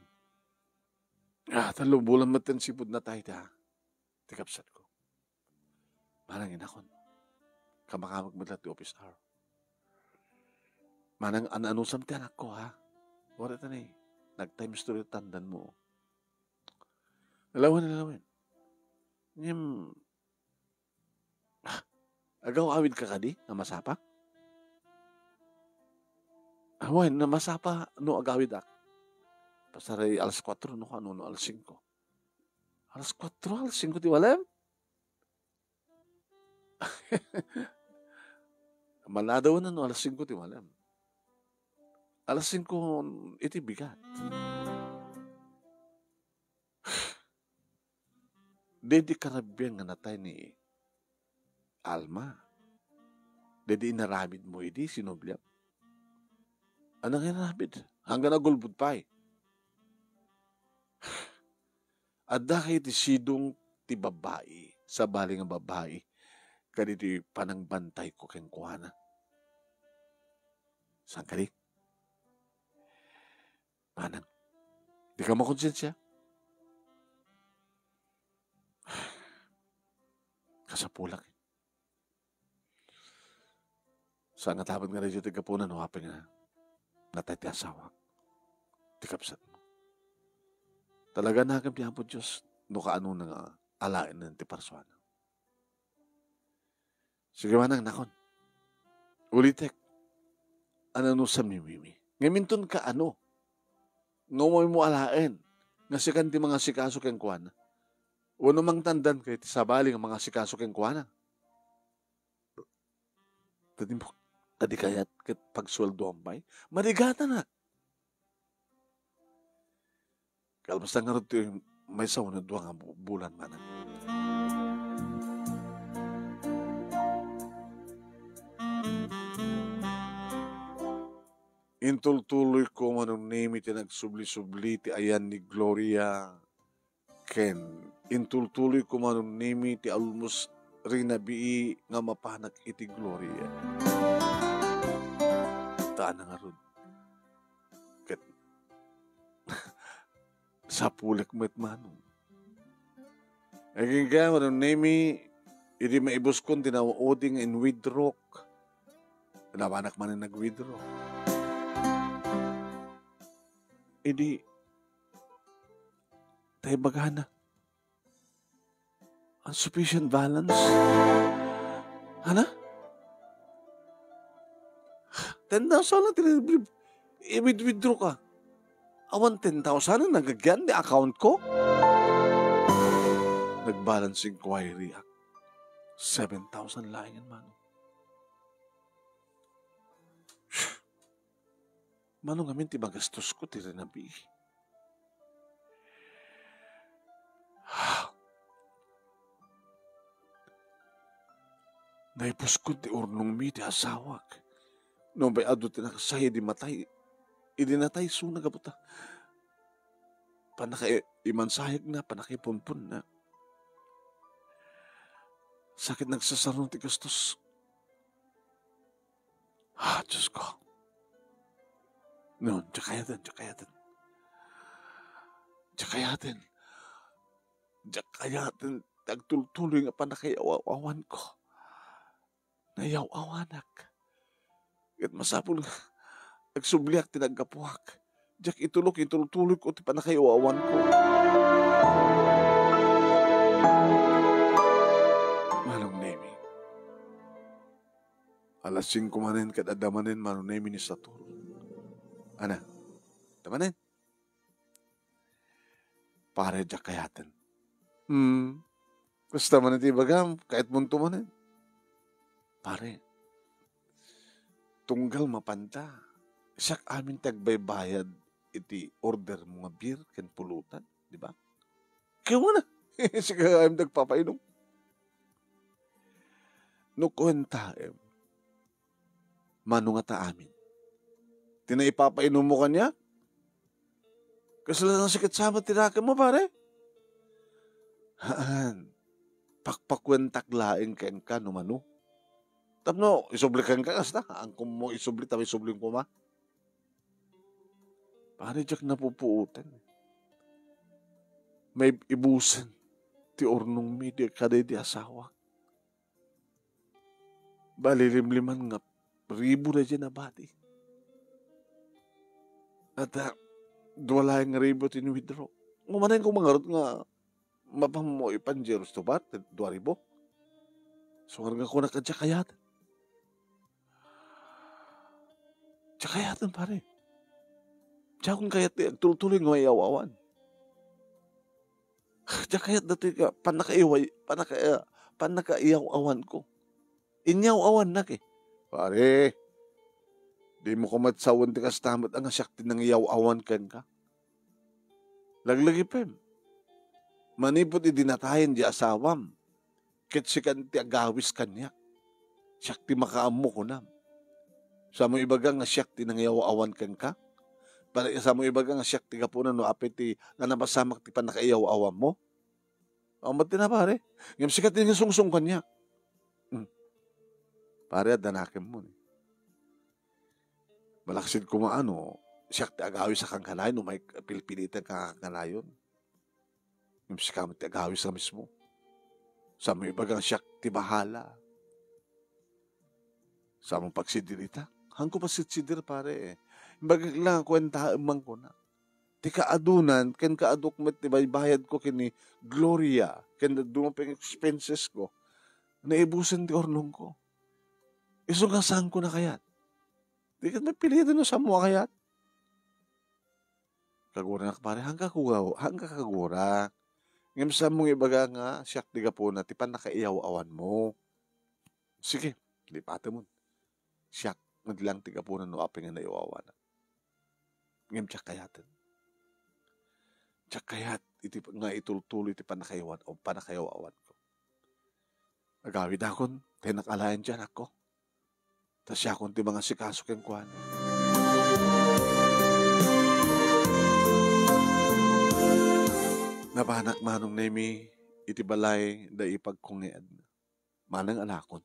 Ah, tallo bulan met ti sipud natay da ti kabsatko. Manang inakon. Kamakamek met la ti office hour. Manang an-anusam ti anakko, ha? Wari ta ni, nag-times two ti tandanmo. Lawen, lawen. Ngem, ah, agaw-awidka kadi nga masapa? Awan, nga masapa no agawidak. Pasaray alas kuatro no kano, no alas singko. Alas kuatro, alas singko ti malem? Maladaw na no alas singko ti malem. Alas singko iti bigat. Daydi karabbian nga natay ni Alma. Daydi inaramidmo idi sinubliak. Ania nga inaramid? Hanggan agulbod pay. Adda kay ti sidong ti babbai, sabali nga babbai, kaditoy panangbantayko kenkuana. Saan kadi? Manang, dika makonsensia? Kasapulak. Saan nga tapad nga daytoy ti gapunan no apay nga natay ti asawak, ti kabsatmo. Talaga, nakem ti Apo Dios no kaano nga alaen ti parsuana. Sige, manang, nakon. Ulitek. Ania no sa mimimi? Ngem inton kaano nga umaymo alaen nga sikan ti mangasikaso kenkuana? Wenno mangtandan kay ti sabali nga mangasikaso kenkuana? Tadimok, adi kayat ket pagsueldoam pay? Marigatanak. Kalpasan ngarud ti maysa wenno dua nga bu-, bulan manang. Intultuloyko manong nimi ti nagsubli-subli ti ayan ni Gloria, ken intultuloyko manong nimi ti almos rinabii nga mapanak iti Gloria. Ta ania ngarud? Ket sapulek met manong. Agingga, manong nimi, idi maibuskon ti naudi nga in-withdraw-k, napanak manen nag-withdraw. Idi, tay bagana. Insufficient balance? Ania? Ten thousand lang ti i-withdraw ka. Awan ten thousand ang nagagyan di account ko? Nag-balance inquiry ak. Seven thousand laeng, manong. Manong amin ti magastos ko ti rinabii. Naipuskod ti urnongmi ti asawak. Nupay adu ti nakasaya idi matay, idi natay isuna gapu ta pannakaimansayegna, pannakaipunponna. Sakit nagsasaruno ti gastos. Ah, Diyos ko. No, diak kayaten, diak kayaten. Diak kayaten. Diak kayaten ti agtultuloy nga pannakaiyaw-awanko. Nayaw-awanak. Ket masapul nga agsubliak ti naggapuak. Diak itulok, itultuloyko ti pannakaiyaw-awanko. Alas singko manen ket adda manen Mano Nemi ni Saturn. Ana, adda manen. Pare, diak kayaten. Hmm. Kasta man iti ibagam, kayatmonto manen. Pare, tunggal mapanta, siak amin ti agbaybayad iti order mo nga beer ken pulutan, di ba? Kaya mo na. Sika amin ti agpapainom. No kuentaem, Mano, ngata amin ti naipapainommo kaniak? Kasla nga sakit sabat ti dakemmo, pare? Haan. Pakpakuentak laeng kenka no mano. Tapno isubli kenka kasta, haanko mo isubli, tapno isublim koma. Pare, diak napupuotan. Maibusen ti urnongmi di kadaydi asawak. Bali, limliman nga ribu daydiay nabati. At, ah, dua laeng nga ribu ti in-withdraw. Umanay ko mangarot nga mapammo ipan Jeros to bat, dua ribu. So, nga kuna ka diak kayat. Diak kayaten, pare. Diakon kayat ti agtultuloy nga maiyaw-awan. Diak kayat datoy nga pannakaiway-, pannaka-, pannakaiyaw-awanko. Inyaw-awannak eh. Pare, dimo koma sawen ti kasta met a nga siak ti nangiyaw-awan kenka. Laglagipem. Manipud idi natayen di asawam, ket sika ti agawis kaniak. Siak ti makaammo, kunam. Samo ibaga nga siak ti nangiyaw-awan kenka? Pare, samo ibaga nga siak ti gapuna no apay ti nanapasamak ti pannakaiyaw-awanmo? Awan met ti na, pare. Ngem sika ti nangisungsong kaniak. Hmm. Pare, adda nakemmo ni. Malaksid koma no siak ti agawis a kankanayon no maipilpilitan ka kankanayon. Ngem sika met ti agawis a mismo. Samo ibaga nga siak ti bahala. Samo pagsidirita. Haanko pagsidir, pare. Imbagak lang, kuentaem man kuna. Ti kaadunan, ken kaaduk met ti baybayadko ken ni Gloria, ken dadduma pay nga expensesko, naibusen ti urnongko. Isu nga saanko na kayat. Di ket mapilitan no saanmo a kayat. Kagurak, pare, haanka kugaw-, haanka kagurak. Ngem saanmo nga ibaga nga siak ti gapuna ti pannakaiyaw-awanmo. Sige, lipatemon. Siak met lang ti gapuna no apay nga naiyaw-awanak. Ngem diak kayaten. Diak kayat iti nga itultuloy ti pannakaiyawan-, o pannakaiyaw-awanko. Agawidakon, ta innak alaen ti anakko. Ta siakon ti mangasikaso kenkuana. Napanak Manong Nemi iti balay da ipagko nga Edna. Manang anakon.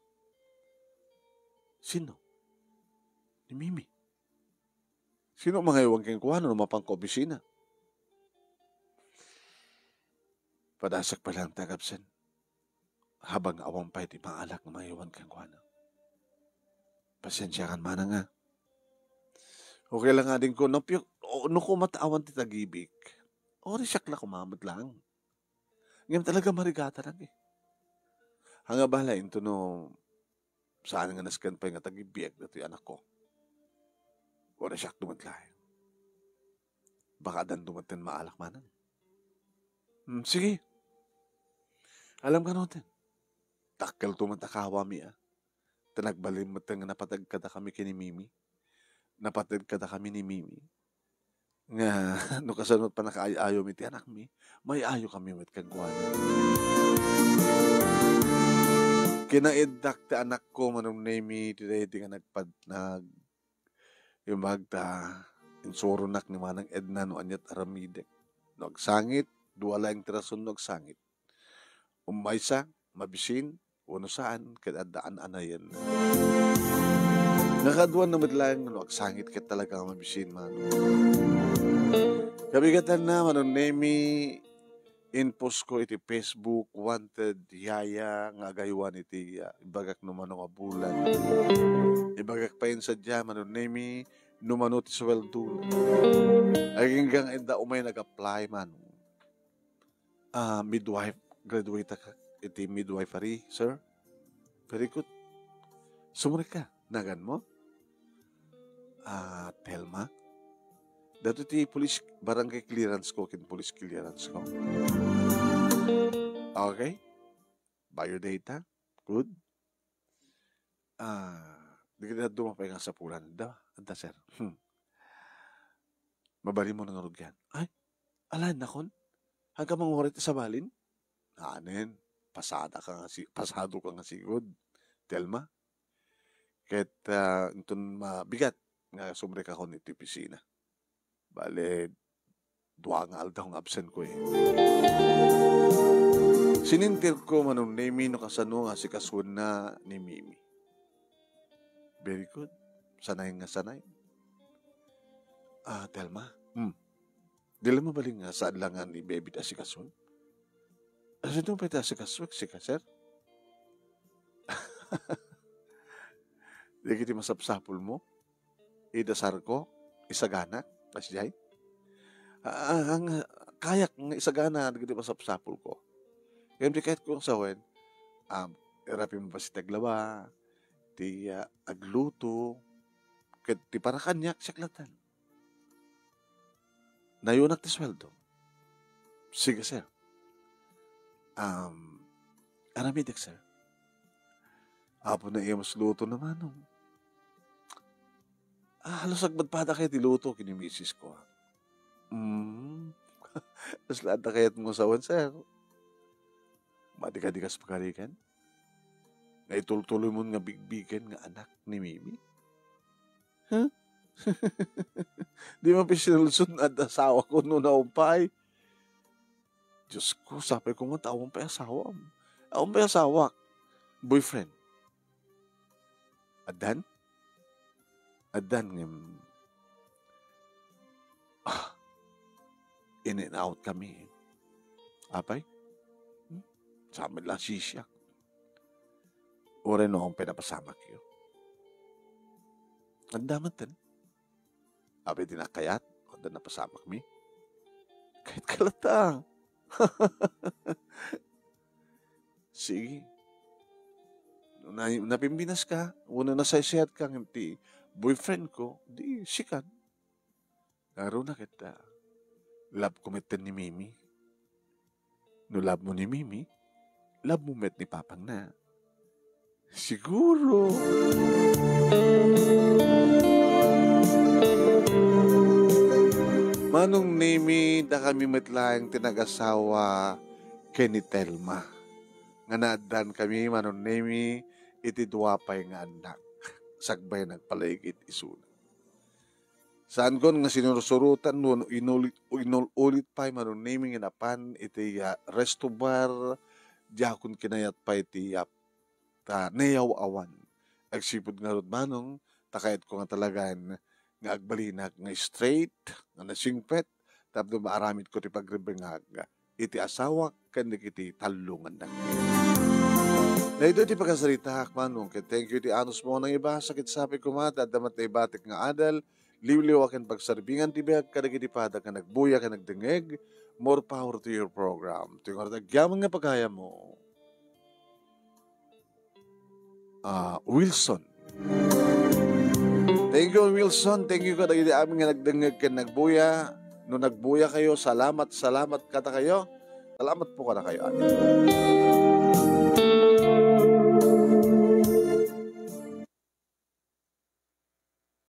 Sino? Ni Mimi. Sino mangaywan kenkuana no mapanko opisina? Padasak pay lang ti agabsen. Habang awan pay ti maalak nga mangaywan kenkuana. Pasensiakan manang a. Okay lang nga din ko, no, piyo-, o, no, koma ta awan ti tagibik. Ori siak la koma met lang. Ngem talaga marigatan lagi. Haan nga bala into no saan nga nasken pay nga tagibiag datoy anakko. Ura siak dumadlaeng. Baka addan dumaten maalak manen. Hmm, sige. Alam ka no, ten. Dakkel to met a kawami, a. Ta nagbalin met nga napateg kadakami ken ni Mimi. Napateg kadakami ni Mimi. Nga, no kasano pannakaay-ayo mi ti anakmi, may-ayo kami met kenkuana. Kinaiddak ti anakko, Manong Nemi, ti daydi nga nagpad-, nag-, imbag ta, insuronak ni Manang Edna no aniat aramidek. No agsangit, dua laeng ti rason no agsangit. Ummaysa, mabisin, wenno saan, ket adda an-anayen. Nakaduan na met laeng no agsangit ket talaga nga mabisin man. Kabigatanna, Manong Nemi, in-post ko iti Facebook, wanted yaya nga agaywan iti, ah, ibagak no mano nga bulan. Ibagak pay sadiay, Manong Nemi, no mano ti suweldo. Agingga nga adda umay nag-apply, Manong. Ah, midwife, graduate ka iti midwifery, sir? Very good. Sumurek ka. Naganmo? Ah, Telma? Daytoy ti police, barangay clearance ko ken police clearance ko. Okay? Bio data? Good? Ah, dagiti dadduma pay nga sapulan. Adda, adda, sir. Hmm. Mabalinmo ngarud ken. Ay, alaennakon? Haanka manguray iti sabalin? Anen, pasada ka nga si-, pasado ka nga sigud, Telma. Ket, ah, inton mabigat nga sumrekakon iti opisina. Bale, dua nga aldaw nga absent ko eh. Sinintir ko, Manong Nemi, no kasano nga asikasoenna ni Mimi. Very good. Sanay nga sanay. Ah, Telma. Hmm. Di la mabalin nga saan la nga ni Baby ti asikaso? Sino pay ti asikaso? Sika, sir? Dagiti masapsapulmo? Idasarko? Isaganak? Kasdiay? Ah, nga, kayak nga isagana dagiti masapsapulko. Ngem ti kayatko nga sawen, um, irapim basta ti aglaba, ti, ah, agluto, ket ti para kaniak, siak latta. Nayunak ti sueldo. Sige, sir. Um, aramidek, sir. Apo na iya mas luto na manong. Ah, halos agpadpada kayo ti luto ken ni misis ko, ah. Mm. Halos latta kayat mo sawan, sir. Madi ka di kas pagarikan? Nga itultuloy mo nga bigbigen nga anak ni Mimi? Huh? Di man pay sinulsol na asawa ko no naumpay. Diyos ko, sapay ko nga, awan pay asawam. Awan pay asawak. Boyfriend. Addan? Addan ngem, ah, in and out kami. Apay? Hmm? Sa amin lang sisiak. Uray no, ang pinapasamak yo. Adda man ten. Apay di nakayat, adda napasamak mi. Kahit kalata. Sige. No na-, napimbinas ka, wenno nasaysayat ka ngem ti boyfriend ko, di sikan. Ngaruna ket, ah, love ko met ni Mimi. No love mo ni Mimi, love mo met ni Papang na. Siguro. Manong Nemi, dakami met laeng ti nagasawa ken ni Telma. Nga naaddan kami, Manong Nemi, iti dua pay nga annak. Sakbay nagpalaigit isuna. Saankon nga sinursurotan wenno inul-, inul-ulit pay, Manong Nemi, nga napan iti, ah, resto bar, diakon kinayat pay ti, ah, ta nayaw-awan. Agsipud ngarud, Manong, ta kayatko nga talagan nga agbalinak nga straight, nga nasingpet, tapno maaramidko ti pagribbengag iti asawak ken dagiti tallo nga annak. Daytoy ti pakasaritaak, Manong, ket thank you ti anus mo nga nangibasa, ket sapay koma ta adda met naibatik nga adal, liwliwa ken pagsarbingan ti biag kadagiti pada nga nagbuya ken nagdengngeg. More power to your program. Ti ngarud agyaman nga pagayam mo. Ah, Wilson. Thank you, Wilson. Thank you kadagiti amin nga nagdengngeg ken nagbuya. No nagbuya kayo, salamat, salamat kada kayo. Salamat po kada kayo, amin.